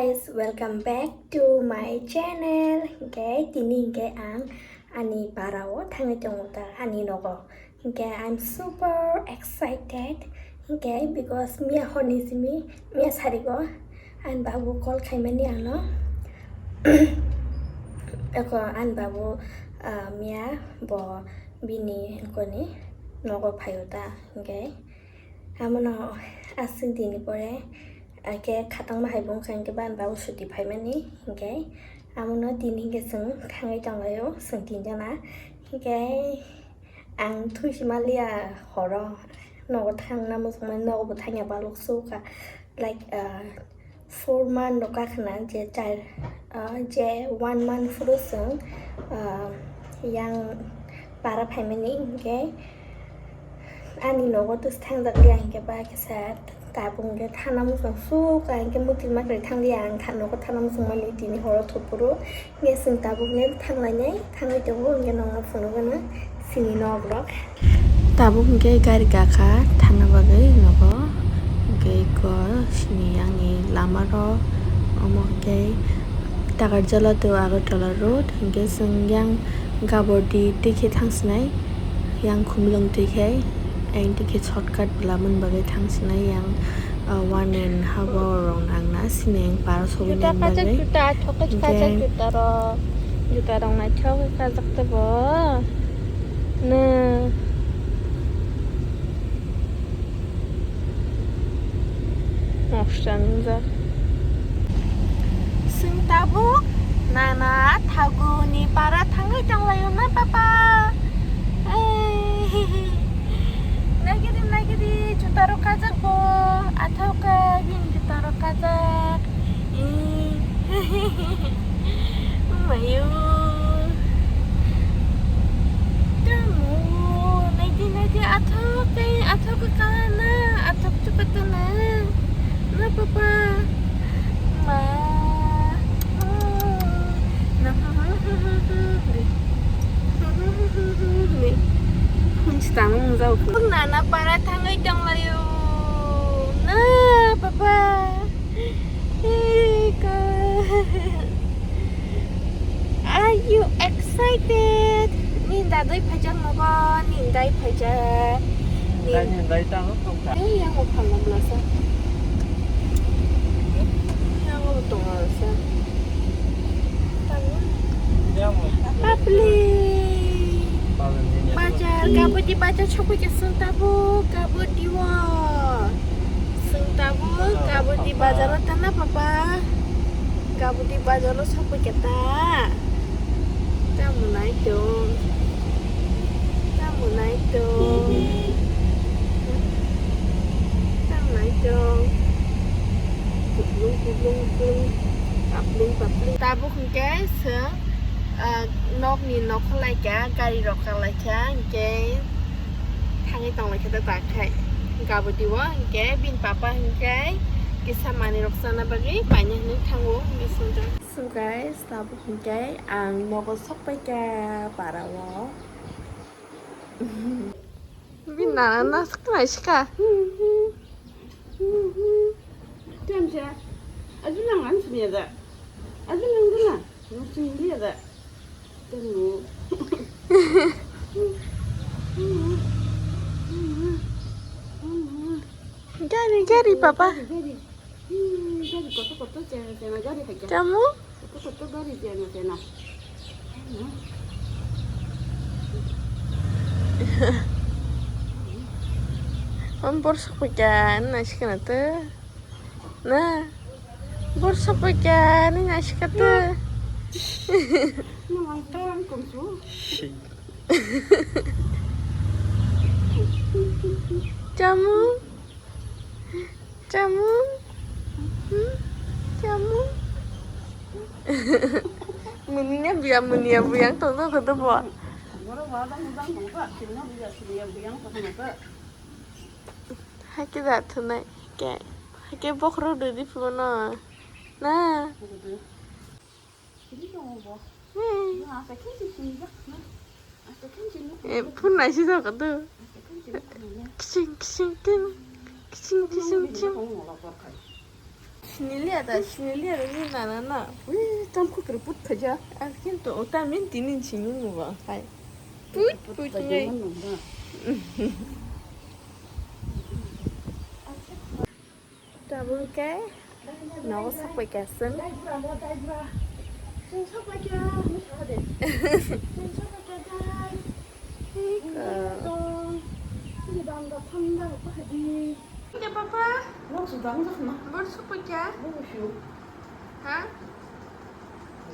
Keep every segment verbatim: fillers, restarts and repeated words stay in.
Guys, welcome back to my channel. Hingke tini hingke ang ani parao thangwi tongo ta, ani nogo. Hingke I'm super excited. Hingke because miya horni simi, miya sarigo ani babu call khaimani ano. Eko ani babu, ah, miya bo bini koni nogo phaio ta. Hingke amono aswk dini pore, ah, khe khatangma hai bo wngkha, hingke bani babu suti phaimani, hingke amono tini hingke chwng thangwi tonglaio, chwng tinjana. Hingke ang thuisi manliya horo, nogo thangna muchungmani, nogo bo thangya balok sukha, like, ah, four month rok kakhwna je char, ah, je one month phuru chwng, ah, yang para phaimani, hingke ani nogo twi thangjak liya, hingke ba kisa tabuk hingke thana muchung sukha, hingke muitu makwrwi thang liya ang tha-, nogo thana muchung mani tini horo thupuru. Hingke chwng tabuk hingke thanglainai, thangwi tongo, hingke nokno phunukgwno chini nok rok. Tabuk hingke gari kakha thangna bagwi nogo, hingke eko sini yang ni lama rok, omo hingke Takarjala to Agartala road, hingke chwng yang Gabordi twi khe thangsinai, yang Khumulwng twi khe, ang twi khe shortcut bwlamani bagwi thangsinai yang. Ah, one and half hour rok nangna sini ang para sogwi juta nang kajak bagwi. Juta, thok khe kajak juta rok. Juta rok naithok khe kajak tebo. Na. Noksa nungjak. Sing tabuk nana thaguni para thangwi tonglaio na papa. Ei. Nagidi, nagidi, juta rok kajak bo. Athok khe bini juta rok kajak. Ih. Mayo. Tamo, naidi, naidi, athok khe, athok khe kana, athok chukatana. Na papa. Ma. Na. Phone si tangmung jao. Nana para thangwi tonglaio. Na papa. Hey, God. Are you excited? Ni dadai phaijak nogo, ni dai phaijak. Ni dai, ni dai tang tong kha. Ei, yang o phalna mlasa. Yang o tongo sa. Papli. Bajar, Gabodi bajar sokoi khe chwng tabuk, Gabodi o. Chwng tabuk, Gabodi bajar o tana papa. Gabodi bajar o sokoi khe ta. Tamo nai tong. Tamo nai tong. Tamo nai tong. Kuplung, kuplung, kuplung. Papling, papling. Tabuk hingke chwng, ah, nokni nokho laikha, gari rok kang laikha, hingke thangwi tong laikha ta tak khai. Gabodi o hingke bini papa hingke kisa manwi rok chana bagwi paina hinwi thango, hingke swngjak. So guys, tabuk hingke ang nogo sokpaikha para o. Bini nana nasak naisikha. Temsa, ajulang ang sini ada. Ajulang dulu. Nung sini ada. Temu. Gari, gari, papa. Gari, gari. Hmm, gari kotor kotor chena chena gari hai. Kamu? Kotor kotor gari chena chena. Om borsa pika naisikha na to. Na. Borsa pika naisikha to. Nang tawang kumsu. Kamu? Chamung? Hmm? Chamung? Muni ya biya, muni ya buyang tong tong khe bo. Haikhe da thunai. Haikhe, haikhe bokhorok rwdi phuno. Na. Sini tongo bo. Hmm. Nang asa khe si sini jak na. Asa khe si nuk. Eh, phun nai si jak do. Asa khe si nuk na. Kising, kising, ting. Kising, kising, ting. Tongo la por khai. Sinilia da, sinilia da, ni nana na. Ui, tam khukri put khaja. Ar kintu o tam min tinin sini mu ba hai. Put, put, put ngai. Tabuk khe nogo sokpai kha chwng. Iko. Papa, bor sokpai kha? Ha?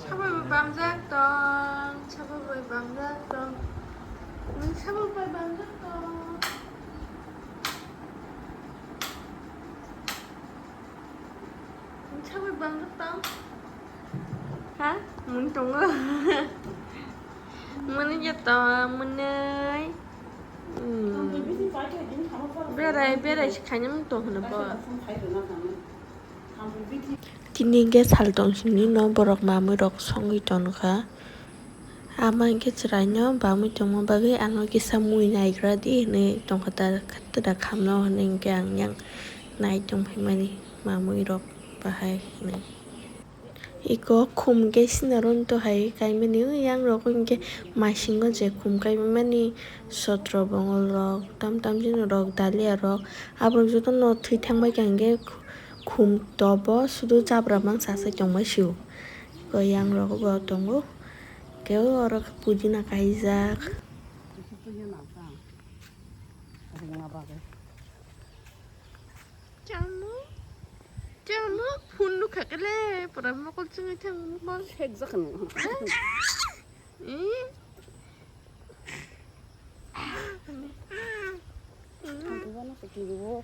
Sabai bai bamjak tong, sabai bai bamjak tong. Nwng sabai bai bamjak tong. Nwng sabai bamjak tong. Ha? Mung tongo. Mwnwi ya tong, mwnwi. Hmm. Berai, berai se khaina mung tong hwno bo. Tini hwnkhe sal tong sini no borok mamwi rok songwi tongkha. Ama hwnkhe chwraino bamwi tongma bagwi ano kisa mui naigra di hinwi tongkha ta, ta da khamno hinwi hwnkhe ang yang nai tongphaimani mamwi rok bahai hinwi. Iko khum khe sinaro wngtong hai kaimani, yang rok hwnkhe masingo je khum kaimani sotro bongol rok, tam tam jino rok, dalia rok, aborok jotono thwi thangbai kha hwnkhe khum tobo, sudu jabra mangsa se tongma sio. Iko yang rok bo tongo, kebo oro pudina kaijak. Chamo, chamo, phone nukha kele, pura mokol chwngwi thang mokol. Sek jakha nung. Eh? Tang twi bana se kiri bo.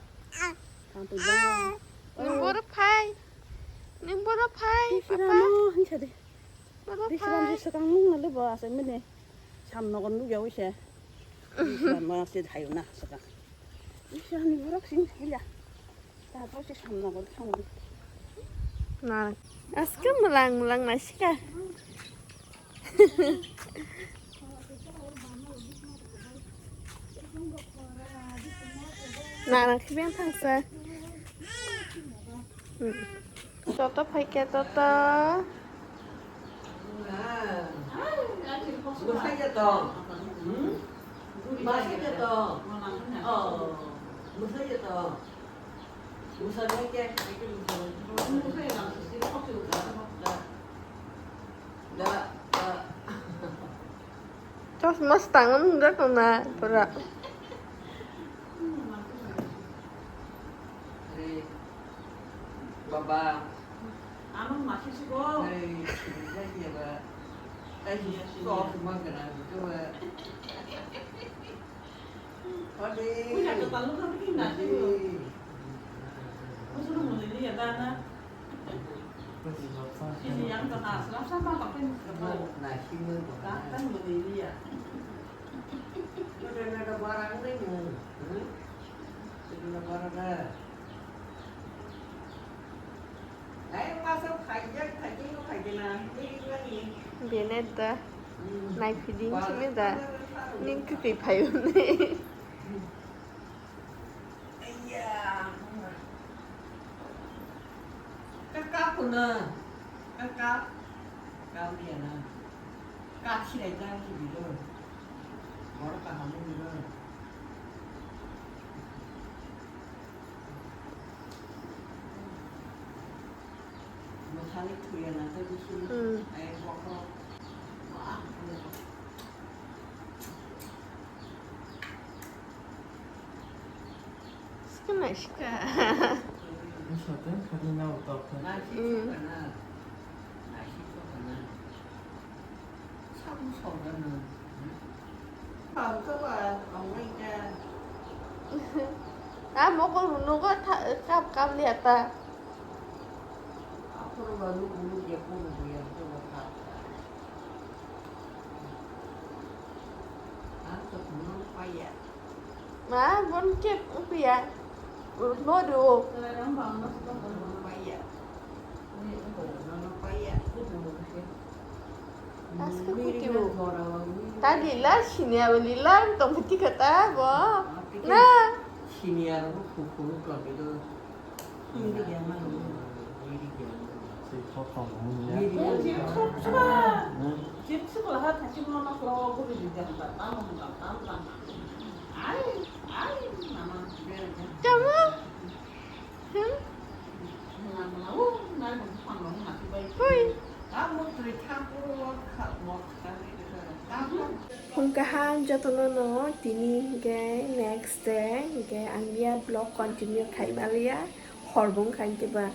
Tang twi bana. Nung boro phai. Nung boro phai, papa. Boro phai. Bisi ram je swkang nung na le bo asai mene. Sam nogon nugya wise. Bisi ram ma se thayo na swkang. Bisi ram ni borok sing thaya. Ta to se sam nogon thang. Na. Aske mulang mulang na sika. Nana khibeng thangsa. Hmm. Toto phaikhe toto. Bwsai ya to. Hmm? Bwsai ya to. Oh. Bwsai ya to. Bwsai ya ke. Bwsai ya. Da, da. Chosma swtang wng jak na pura. Are, baba. Ano masi sigo. Hey, sini lagi ya, Ba. Tadi chosma kena gitu, Ba. Ode. Punya ketalu kan bikin nasi, Bro. Musuh mulai dia dana. Sini yang kena, selasa mah pakai musuh. Nasi mah. Kan mulai dia. Udah ada barang deh, hmm? Udah ada barang dah. Benedda, nai phiding simi da, ning kwtwi phaio ne. Kaka puna, kaka, kau dia na, kak sirai jang si bilo, bor kaham ni bilo. Masalik tuya na tadi sini. Hmm. Ayah bokro. Wah, iya. Sika na sika. Ini satu yang kali na utak kan. Nasi hmm. Sika na. Nasi sika na. Sabu soga na. Kau kau ah, kau mai ka. Ah, mokol nugo tha-, kap kap liya ta. Aphuru ba nugo nugo ya phuru ya phuru kap. Ah, to nugo paya. Ma, bon khe wngphiya. Lodu. Asko kuti o. Ta lila, siniya bo lila, tong kuti kata bo. Na. Siniya bo kuku kami do. Hindi ya ma. Tamo? Hmm? Hui. Phung kaham jotono no tini hingke next day hingke ang ya vlog continue khai maliya horbung khai hingke ba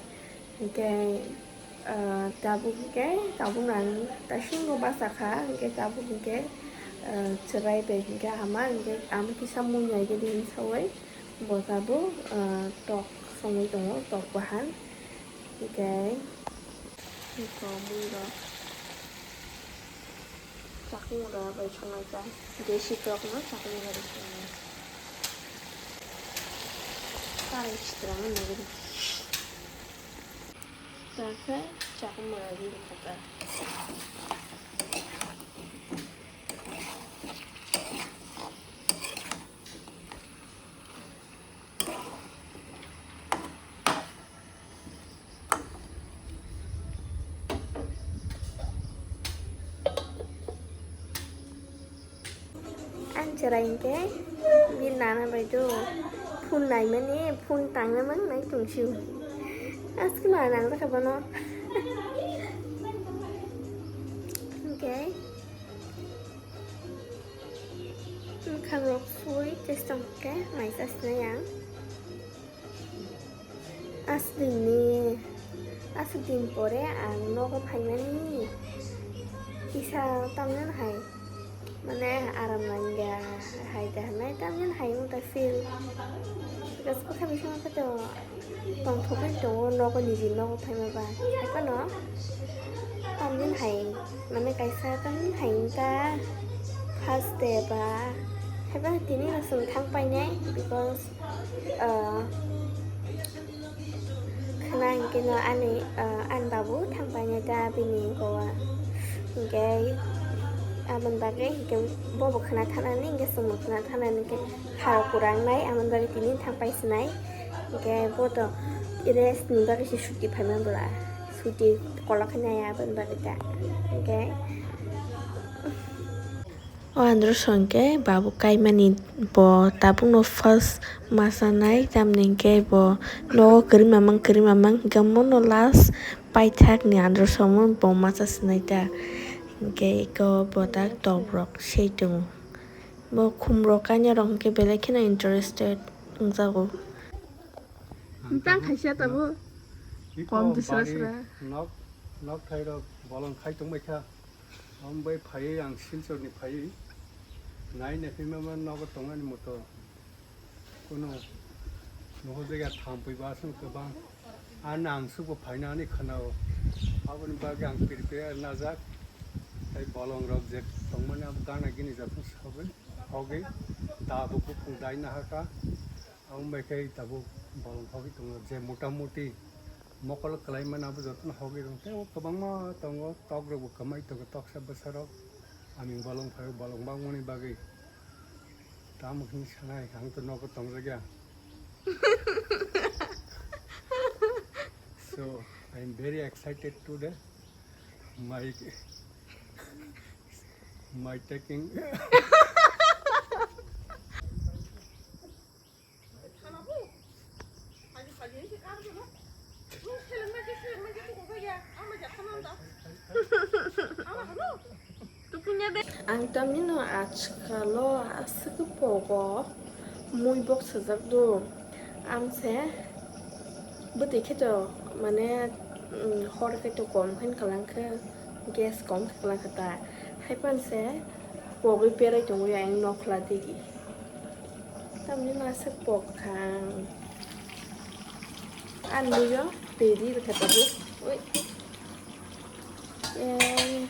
hingke, ah, tabuk hingke tabuk ang tasingo basa kha hingke tabuk hingke, ah, cherai bai hingke ama hingke ama kisa mui nai gini sawi bo tabuk, ah, tok songwi tongo tok bahan hingke. Iko mui rok. Chakung mura bai songnai ta. Desi tok no chakung mura bai songnai. Tarai sitrang no nagari. Takhe chakung mura bai rikha ta. Ang cherai hingke bini nana bai do phone naimani, phone tangna mang nai tongsiu. Askula nang jakha bono. Hingke bwkhak rok sui tei tongkhe mai chasna yang. Aswk din ni, aswk din pore ang nogo phaimani kisa tamni hai, mane aram nangya hai da hinwi tamni hai wngkha feel. Because bwkha bising khe to tongthokgwi tongo nogo niji nogo phaima ba. Haiphano tamni hai, mane kaisa tamni hai wngkha first day ba. Haiphano tini no chwng thang painai because Ah, khna hingke no ani, ah, ani babu thang painai ta bini goa. Hingke aboni bagwi hingke bobo khna thanani hingke chwngno khna thanani hingke harok kwrang nai aboni bagwi tini thang pai sinai. Hingke bo to rest ni bagwi se chuti phaima bwla. Chuti kolok khe nai aboni bagwi ta. Hingke. O androso hwnkhe babu kaimani bo tabukno first masa nai, tamni hwnkhe bo nogo kwrwi mamang kwrwi mamang hwnkhe mono last paithakni androso omo bo masa sinai ta. Hwnkhe eko bo tak toprok sei tongo. Bo khumrok kanya rok hwnkhe belai kheno interested wngjago. Tang khaisa tabuk. Iko kom tisra bari sra. Nok, nok thairok bolong khai tongbaikha. Omo bai phaiwi ang Silchorni phaiwi nai naphima ma nogo tongmani moto. Kuno nogo jaga thampui ba aswk kwbang. Ani ang subo phaina ani khwnao. Aboni bagwi ang prepare najak. Tai bolongrok je tongmani abo gana gini joto sagwi hogwi tabuk buphang dai nahaka. Ang bai khe tabuk bolong hogwi tongo je mota moti mokol kwlai mani abo jotono hogwi rwng tei o kwbangma tongo tok rok bo kwmai tongo toksa bwsa rok aming bolong phai bolong bangmani bagwi tamo hwnwi sanai ang to nogo tongjak ya. So I am very excited today. My my taking Ang tamni no ajkalo aswk pogo mui bok sajak do. Ang se bwtwi khe to mane, mm, hor khe to kom khe kalang khe gas kom khe kalang khe ta. Hai pan se pogwi berai tongo yang nokhla digi. Tamni masa pok kha. Ang nuyo ready rwkha tabuk. Oi. Eh.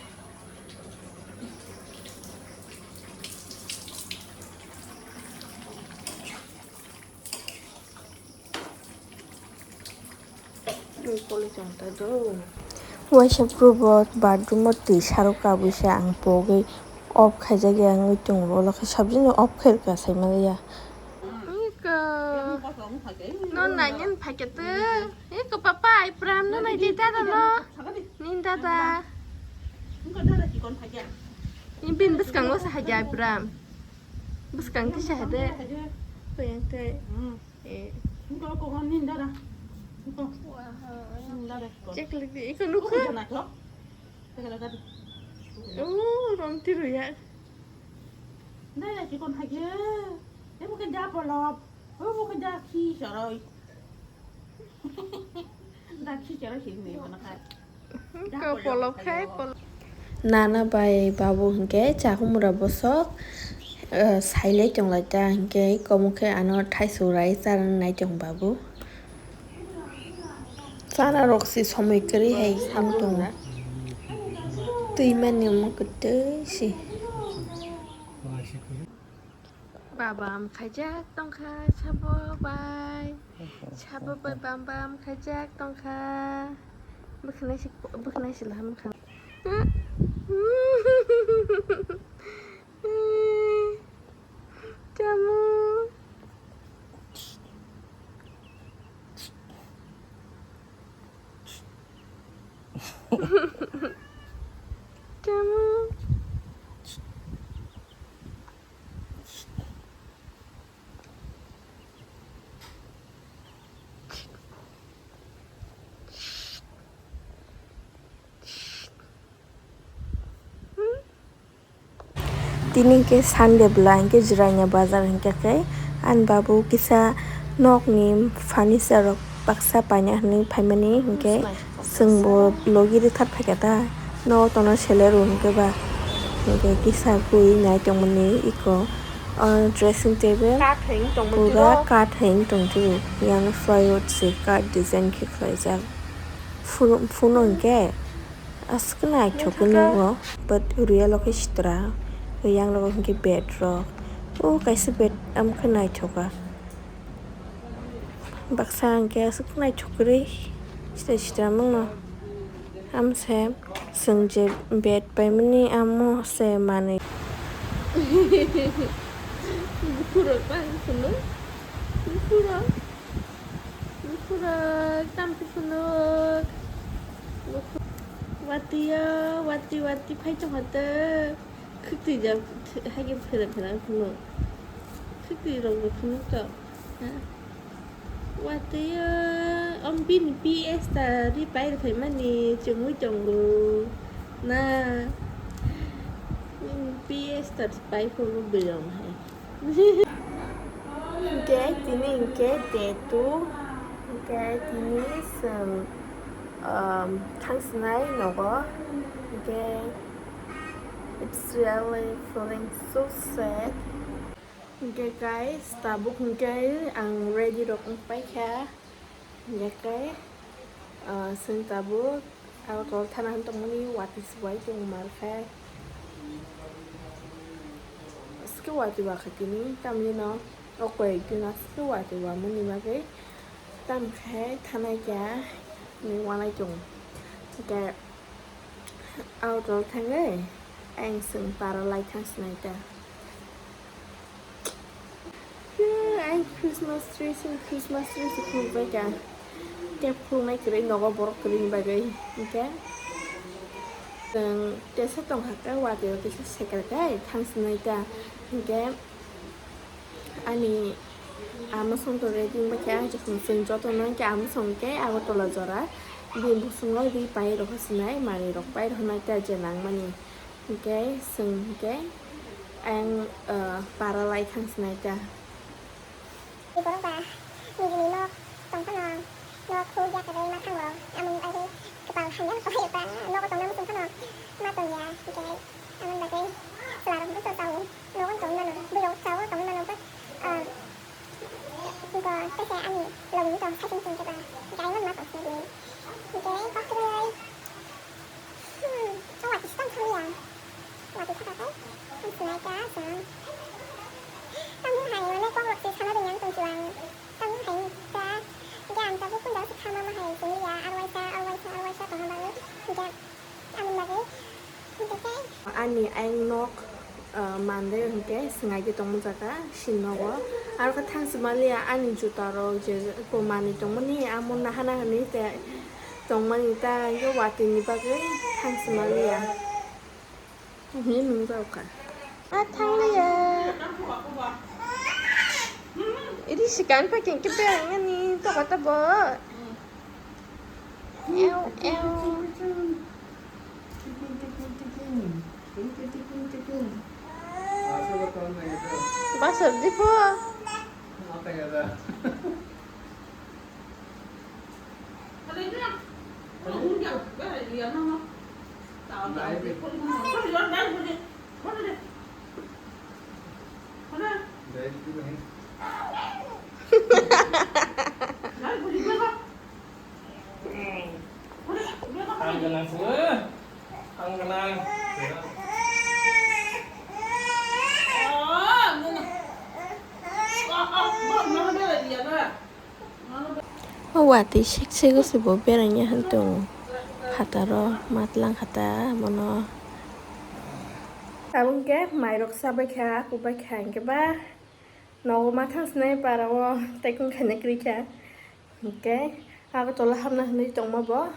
Waisa prubo bathroom o twi sarok kabui se ang pogwi off khaijak ya wngwi tongo, ulo khe sabjini off khairokha saimaliya. Iko. No nainani phaikhe twi. Iko papa, ai pram no nai di dada no. Dada. Wngkha dada chikon phaiya. Ni bin bwskango se haja Abram. Bwskang kisa hade. Koyang tei. Hmm. Eh. Wngkha kokon ni dada. Wngkha. Wow. Ni dada chikon. Check lagi. Iko nukha. Kokon na chok. Teka dada. Oh, rong tiru ya. Dada chikon phaiya. Ebo khe ja polop. Ebo khe ja khi soroi. Nana bai babu hinkhe chahumura bosok, eh, sailai tonglai ta hinkhe komo khe ano thaisu rai charwng nai tong babu. Chana rok se somoi kwrwi hai wng tongo. Twi mani omo kwtwi se. Baba am khaijak tongkha sabo bai. Sabo bai bam bam khaijak tongkha. Bwkhanai si, bwkhanai si laham kha. Tamu. Tamu. Tini hwnkhe Sunday bwla hwnkhe Jirania bazar hwnkhe khe ani babu kisa nokni furniture rok baksa paina hinwi phaimani hwnkhe chwngbo logi rwthar phaikha ta. Nogo tono sele rw hwnkhe ba hwnkhe kisa gui nai tongmani eko, o dressing table pura kath hai wng tongthogo. Yang plywood se kath design khe khlaijak. Phuru-, phuru hwnkhe aswk naithok khe nugo, but real o khe sitra. Yang logo hwnkhe bed rok. O kaisa bed, amo khe naithoka. Baksa hwnkhe aswk naithok kwrwi sitra sitra mano. Amo se chwng je bed paimani amo se manwi. Bukhurok bang phunuk. Bukhurok. Bukhurok, tamchi phunuk. Bukhurok. Watwi o, watwi, watwi phai tongkha tei. Khwtwi jang, hai khe phera phera phunuk. Khwtwi rok bo phunuk to. Ha? Watwi o, om bini P S ta ri pai rw phaimani chumui tongo. Na. Bini P S ta pai phuru belong hai. Hwnkhe tini hwnkhe day two, hwnkhe tini chwng, um, thangsinai nogo, hwnkhe it's really feeling so sad. Hwnkhe guys, tabuk hwnkhe ang ready rok wng paikha. Hwnkhe, ah, chwng tabuk Agartala thana hwn tongmani watwi se bai tongo mar khe. Aswk watwi ba kha tini, tamni no o koi ek din aswk watwi ba mani bagwi tam khe thanai kha hinwi uanai tongo. Hwnkhe Agartala thangwi ayang chwng para lai thang sinai ta. Ang Christmas tree, sini Christmas tree se khuluk bai ka. Tei khuluknai kwrwi nogo borok kwrwini bagwi. Hwnkhe chwng tesa tongkha khe watwi o kisa seker khe thang sinai ta. Hwnkhe ani ama song to ready wngbai khe ang chwng jotono hwnkhe ama song khe Agartala jora bini busungo ri pai rokha sinai manwi rok pai rokha nai ta je nangmani. Hwnkhe chwng hwnkhe ang, ah, para lai thang sinai ta. Borok ba nijini nok tong phano nok khuluk ya kwrwi ma thango, amoni bagwi kwpal hamya no kwlai ba nogo tongna muchung phano ma tong ya, hwnkhe amoni bagwi chwla rok bo to chao, nogo tongwi mano, bwrwi rok chao tongwi mano, but, ah, Bo tei se ani logi ni tong side ni tong khe ba, hwnkhe ai mani ma tong sini bini. Hwnkhe kok kwrwi, hmm, o watwi se tong thang ya. Watwi thaka khe, ang sinai kha chwng. Tamo hai mane kok rok se sana rwngya tong chuang. Tamo hai ta, hwnkhe ang tabuk kunda se khama ma hai sini ya, aro waisa, aro waisa, aro waisa tongma bagwi. Hwnkhe Ani bagwi hwnkhe tei. Ani ayang nok, ah, manwi hwnkhe swngaiwi tongma jaga sini nogo. Aro khe thangsi maliya ani juta rok je manwi tongmani amo nahana hinwi tei Tongmani ta yo watwi ni bagwi thangsima liya. Hwnwi nungjao kha. A thangliya. Iri sikang pa kengke berang nani to kata bo. Ew, ew. Basar dipo. Ang ganang sih, eh. Ang ganang. O watwi sik sik se bo bereng ya han tongo. Phataro matlang khata bono. Tabuk khe mairok chabai kha, kubai kha, hwnkhe ba nogo ma thang sinai para o tei kung khaina kwrwi kha. Hwnkhe Agartala hamna hwnwi tongma bo.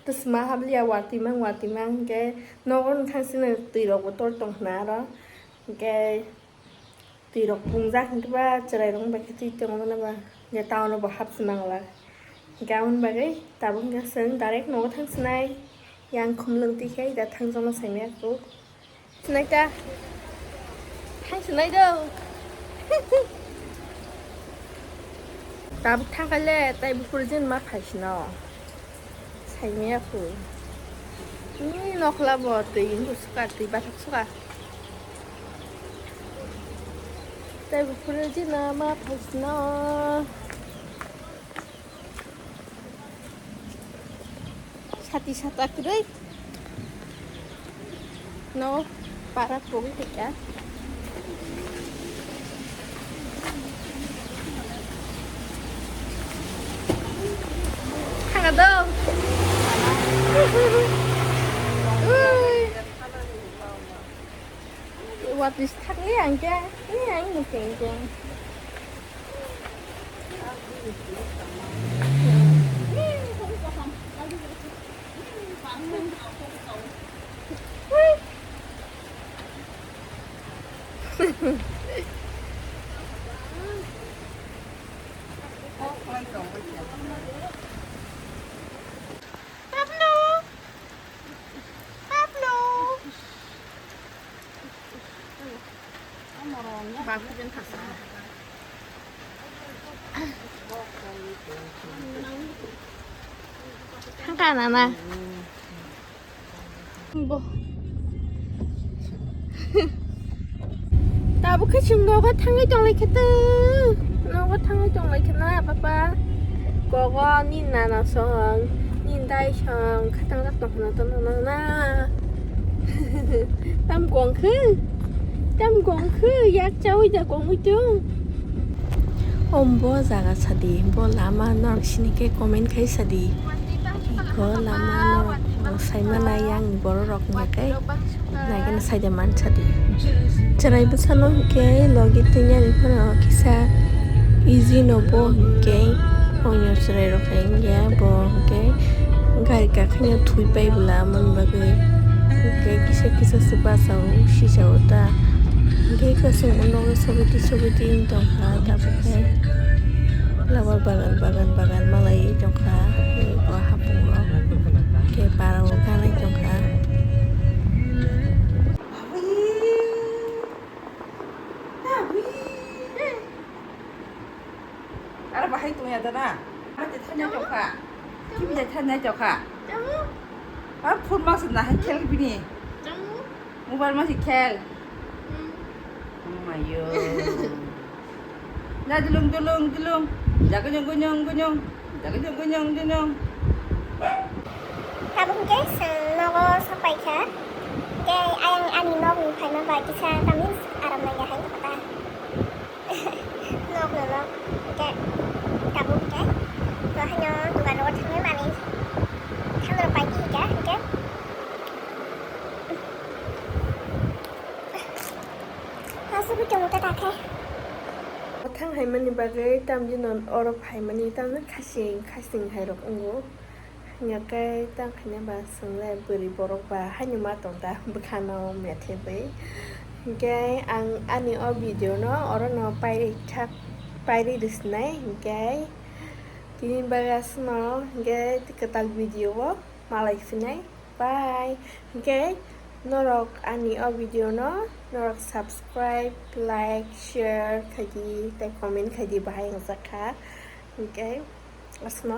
Twsma habliya watwi mang, watwi mang, hwnkhe nogo no thang sino twi rok bo tor tong khna aro. Hwnkhe Twi rok pungjak hwnkhe ba chwrai rok bai khe twi tongo na ba, hwnkhe town o bo hapsi mangla. Hwnkhe aboni bagwi tabuk hwnkhe chwng direct nogo thang sinai. Yang khumlwng twi khe da thang jokno saimaya kuk. Sinai ta. Thang sinai do. Tabuk thang kha le, tai buphuru jin ma phai sino. Saimaya kho. Ni nokla bo twi wngkha suka, twi bathak suka. Tai buphuru jin ma phai sino. Sati sata kwrwi. No, para pogwi tongkha. Thanga do. Ui. What is thangli angke? Ni ang ni kengkeng. Pablo! Pablo! Babu ben thasa. Thangka nana. Bo. Tabuk khe chwng nogo thangwi tonglaikha tw. Nogo thangwi tonglaikha na papa. Gogo ni nana song, ni dai song, khatang jak tong khna to nono na. Tam gong khe, tam gong khe, yak chawi da gongwi tong. Om bo jaga sadi, bo lama norok sini khe comment khai sadi. Bo lama norok saimana yang borok rok hingkhe. Naikhe no saida mansa di. Chwrai bwsano hwnkhe logi twi yani phano kisa easy no bo hwnkhe onyo chwrai rok hai wngya bo hwnkhe gari kakhaino thwi pai bwla amoni bagwi hwnkhe kisa kisa se bachao sijao ta hwnkhe kwchwng nogo sobiti sobiti wng tongkha tabukhe. Flower bagan, bagan, bagan malai tongkha. Bo hapung rok. Khe para o kanai tongkha. Ara bahai tongya dana. Mate thanya tongkha. Kimde thanya tongkha. Ar phone ma se na hai khel bini. Mobile ma se khel. Mayo. Na dulung dulung dulung. Jaga jong gunyong gunyong. Jaga jong gunyong gunyong. Tabuk hwnkhe chwng nogo sopai kha. Hwnkhe ayang ani nokni phaima bai kisa tamni aram nangya hai kota. Nok no nok hwnkhe tabuk hwnkhe to haino dukan rogo thangwi manwi thangrok pai phika hwnkhe. Aswk tongmwta ta khe. Thang haimani bagwi tamjino oro phaimani tamni khasing khasing hai rok wngo. Hingke tang khaina ba swngle bwrwi borok ba haino ma tong ta bwkhano methebwi. Hingke ang ani o video no oro no pairi thak, pairi rwsnai hingke tini bagwi aswkno hingke kwtal video o malai sinai. Bye. Hingke norok ani o video no norok subscribe, like, share khaidi tei comment khaidi bahai wngjakha. Hingke aswkno